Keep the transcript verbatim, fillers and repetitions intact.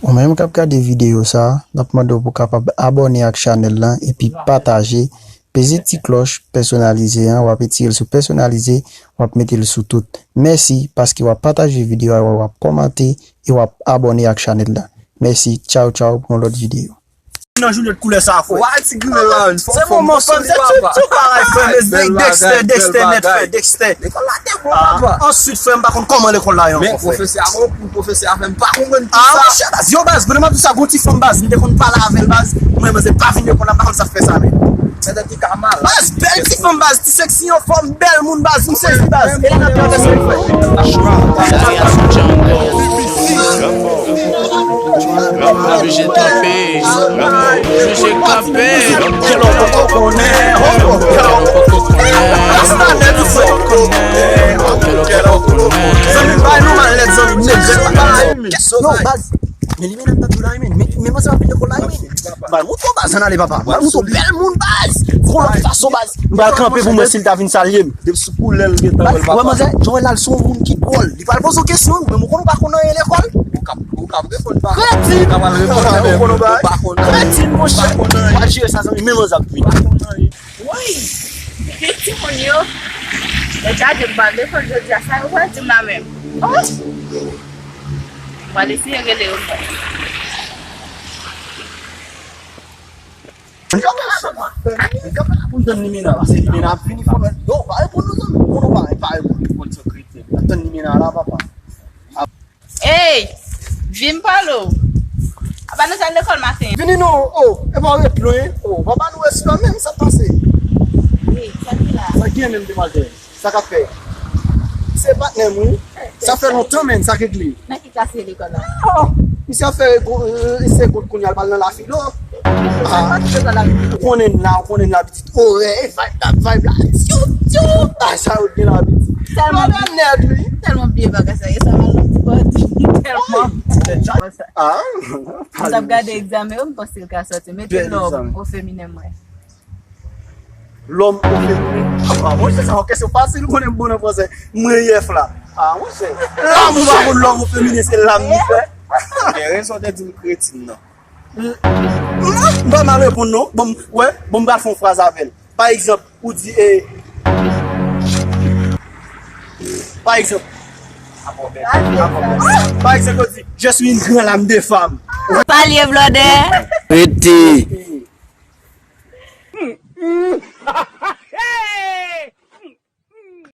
Ou menm k ap gade videyo sa a, n ap mande w pou w kapab abòne ak chanèl lan epi pataje, peze ti klòch pèsonalize an, w ap etire l sou pèsonalize, w ap mete l sou tout. Mèsi paske w ap pataje videyo a, w ap kòmante e w ap abòne ak chanèl lan. Mèsi, tchaw tchaw pou yon lòt videyo. Nan jounet koulè sa a, frè. Wa ti grimè la, men. Se moman fanm, se tout, tout bagay, frè. Dexter, Dexter nèt, frè, Dexter. Lekòl la te bon, papa. Answit, frè, m pa konn kòman lekòl la ye ankò, frè. Men pwofesè a gon kou, pwofesè a fè m pa konprann tout sa. Ah, monchè, baz, yo, baz, pandan m ap di sa, gon ti fanm, baz, m te konn pale avè l, baz. Mwen, manzè pa vin lekòl la, m pa konn sa k fè sa, men. Baz, bèl ti fanm, baz, ti seksi anfòm, bèl moun, baz, m sezi, baz. E la n ap travèse, frè. Rap la oblije tanpe, rap la oblije kanpe. Zanmi bay nou malèt, zanmi, nèg. Yo, baz, men li menm nan tèt la, men, men, men manzè ap vin lekòl la, men. Mal mouton, baz, ann ale, papa. Mal mouton, bèl moun, baz. Gwo lòt fason, baz. M pral kanpe pou mwen si l ta vin salye m. Depi sou koulè l gentan wè l, papa. Wè, manzè, Joel la, l se yon moun ki dwòl. Li pral poze w kesyon, wi, men mwen konnen w pa konn anyen lekòl. Ou k ap, ou k ap reponn, papa. Kretyen! Ou ka pral reponn, men ou konnen w pa konn anyen. Kretyen, monchè. Ou pa konn anyen. Pral jere sa, zanmi, men manzè ap vin. Ou pa konn anyen. Woy! Pitit timoun yo, yo chaje m pral lekòl jodi a, sa yo pral di m la menm? Oh! M pral eseye rele yo fò. Mwen kanpe la pou m tann Limena, paske Limena ap vini fò, men non, pa reponn non, zanmi, ou konnen w pa, pa reponn, reponn se kretyen. N ap tann Limena la, papa. Ey! Vin m pale w. Apa nou t al lekòl maten an? Vini non, oh, e pa w ret lwen, oh, papa nou res la menm, sa k pase? Wi, sa ki la? Sa k gen menm, demwazèl? Sa k ap fè? Se patnè m, wi. Sa fè lontan, men, sa k regle? Nan ki klas li ye lekòl la? Oh, misye ap fè go-, euh, se gout kounye a, l pral nan lafilo. Ah, ou konnen n la, ou konnen n la, pitit. Orè, e vibe la, vibe la. Tchou, tchou. Ah, sa yo gen la, pitit. Tèlman byen, tèlman byen bagay sa ye, sa mal nan ti pati. Tèlman. Ah, m t ap gade egzamen yo, m panse l ka sòti. Mete lòm o feminen mwen. Lòm o feminen. Ah, monchè, sa yon kesyon fasil, konnen m bon nan fransè. Mwen yèf la. Ah, monchè. Lam ou pa konn lòm o feminen, se lam li fè. Ou gen rezon de di m kretyen nan. M pa mal reponn non. Bon, wè, bon, m pral fè yon fraz avè l. Pa egzanp, ou di, e, pa egzanp, pa egzanp, ou di, je suis une grande lame de femme. Palye, blòdè. Rete.